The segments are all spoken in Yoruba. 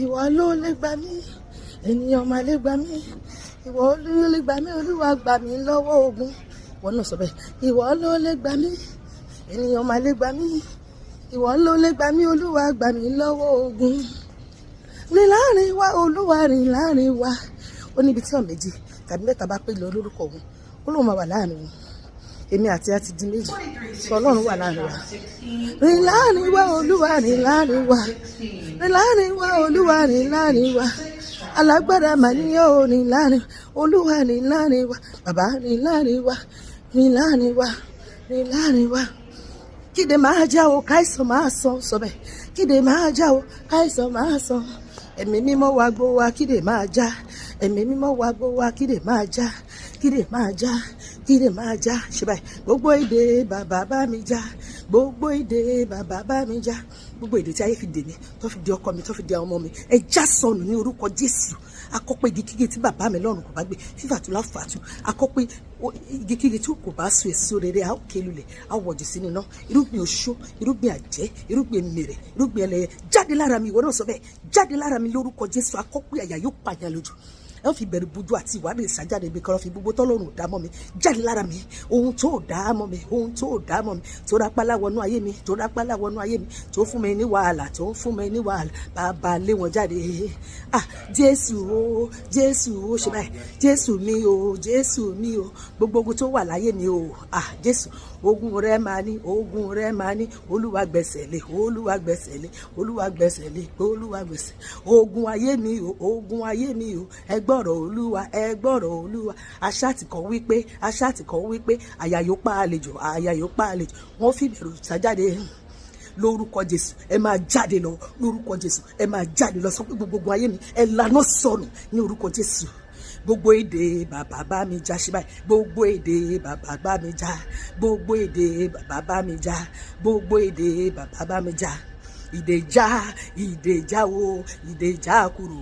Ìwọ ló lè gbà mí, ènìyàn máa lè gbà mí. Ìwọ ló lè gbà mí, Olúwa gbà mí lọ́wọ́ ogun. Ìwọ náà sọ bẹ́ẹ̀. Ìwọ ló lè gbà mí, ènìyàn máa lè gbà mí. Ìwọ ló lè gbà mí, Olúwa gbà mí lọ́wọ́ ogun. Rìn láàrin wa, Olúwa, rìn láàrin wa. Ó níbi tí ọ̀ méjì tàbí mẹ́ta bá pè lọ lórúkọ òun, ó lóun máa wà láàrin wọn. Èmi àti àti di méjì sọ, Ọlọ́run wà láàrin wa. Rìn láàrin wa, Olúwa, rìn láàrin wa. Rìn láàrin wa, Olúwa, rìn láàrin wa. Alágbára mà níyàn ò rìn láàrin. Olúwa, rìn láàrin wa. Bàbá, rìn láàrin wa, rìn láàrin wa, rìn láàrin wa. Kíde máa já o, káìsàn máa sọ. Sọ bẹ́ẹ̀. Kíde máa já o, káìsàn máa sọ. Ẹ̀mí Mímọ́ wa gbó wa, kíde máa já. Ẹ̀mí Mímọ́ wa gbó wa, kíde máa já, kíde máa já, kíde máa já. Ṣe báyìí: gbogbo ìdè, bàbá bá mi já. Gbogbo ìdè, bàbá bá mi já. Gbogbo ìdè tí ayé fi dè mí, tó fi di ọkọ mi, tó fi di àwọn ọmọ mi, ẹ já sọnù ní orúkọ Jésù. Akọ́pẹ́ igi kígi tí bàbá mi lọ́run kò bá gbé, fífàtú láfàtú. Akọ́pẹ́ igi kígi tí kò bá so èso rere, a ó ké lulẹ̀, a ó wọ̀jù sínú iná. Irúgbìn oṣó, irúgbìn àjẹ́, irúgbìn mèrè, irúgbìn ẹlẹ́yẹ, jáde lára mi. Ìwọ náà sọ bẹ́ẹ̀: jáde lára mi lórúkọ Jésù. Akọ́pẹ́ àyà yóò pààyàn lójú, ẹ ó fi bẹ̀rù bujú àti ìwádìí ìsájáde ibi kan fi gbogbo tọ́lọ́run ò dá mọ́ mi jáde lára mi. Ohun tó dá mọ́ mi, ohun tó dá mọ́ mi, tó rápálá wọnú ayé mi, tó rápálá wọnú ayé mi, tó fún mi ní wàhálà, tó fún mi ní wàhálà, bàbá lé wọn jáde. Ah, Jésù o, Jésù o. Ṣe báyìí: Jésù mi o, Jésù mi o. Gbogbo ogun tó wà láyé mi o, ah, Jésù, ogun rẹ máa ní, ogun rẹ máa ní. Olúwa gbẹ̀sẹ̀ lé, Olúwa gbẹ̀sẹ̀ lé, Olúwa gbẹ̀sẹ̀ lé, Olúwa gbẹ̀sẹ̀. Ogun ayé mi o, ogun ayé mi o, ẹ gbọ́rọ̀ Olúwa, ẹ gbọ́rọ̀ Olúwa. Aṣáàtìkọ wípé, aṣáàtìkọ wípé, àyà yóò pa àlejò, àyà yóò pa àlejò. Wọ́n fi bẹ̀rù sájáde lórúkọ Jésù. Ẹ máa jáde lọ lórúkọ Jésù. Ẹ máa jáde lọ. Sọ pé gbogbo ayé mi, ẹ lanà sọnù ní orúkọ Jésù. Gbogbo èdè, bàbá bá mi já. Ṣe báyìí: gbogbo èdè, bàbá bá mi já. Gbogbo èdè, bàbá bá mi já. Gbogbo èdè, bàbá bá mi já. Ìdè já, ìdè já o, ìdè já kúrò,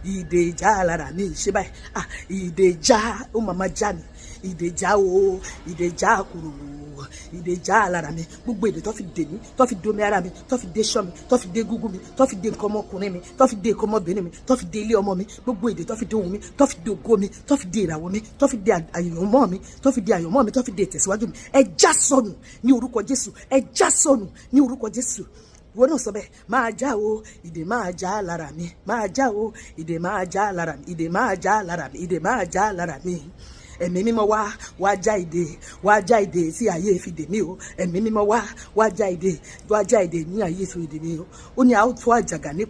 ìdè já lára mi. Ṣe báyìí: ah, ìdè já. Ó máa ma já ni. Ìdè já o, ìdè já kúrò, ìdè já lára mi. Gbogbo èdè tó fi dè mí, tó fi domi ara mi, tó fi dé ṣọ́ mi, tó fi dé gúgú mi, tó fi dé nǹkan ọmọkùnrin mi, tó fi dé nǹkan ọmọbìnrin mi, tó fi dé ilé ọmọ mi, gbogbo èdè tó fi dé ohun mi, tó fi dé ògo mi, tó fi dé ìràwọ̀ mi, tó fi dé àyànmọ́ mi, tó fi dé àyànmọ́ mi, tó fi dé ìtẹ̀síwájú mi, ẹ já sọnù ní orúkọ Jésù. Ẹ já sọnù ní orúkọ Jésù. Ìwọ náà sọ bẹ́ẹ̀: máa já o, ìdè máa já lára mi. Máa já o, ìdè máa já lára mi. Ìdè máa já lára mi. Ìdè máa já lára mi. Ẹ̀mí Mímọ́, wá wá já ìdè, wá já ìdè tí ayé fi dè mí o. Ẹ̀mí Mímọ́, wá wá já ìdè, wá já ìdè ní ayé fi dè mí o. Ó ní a ó tó àjàgà ní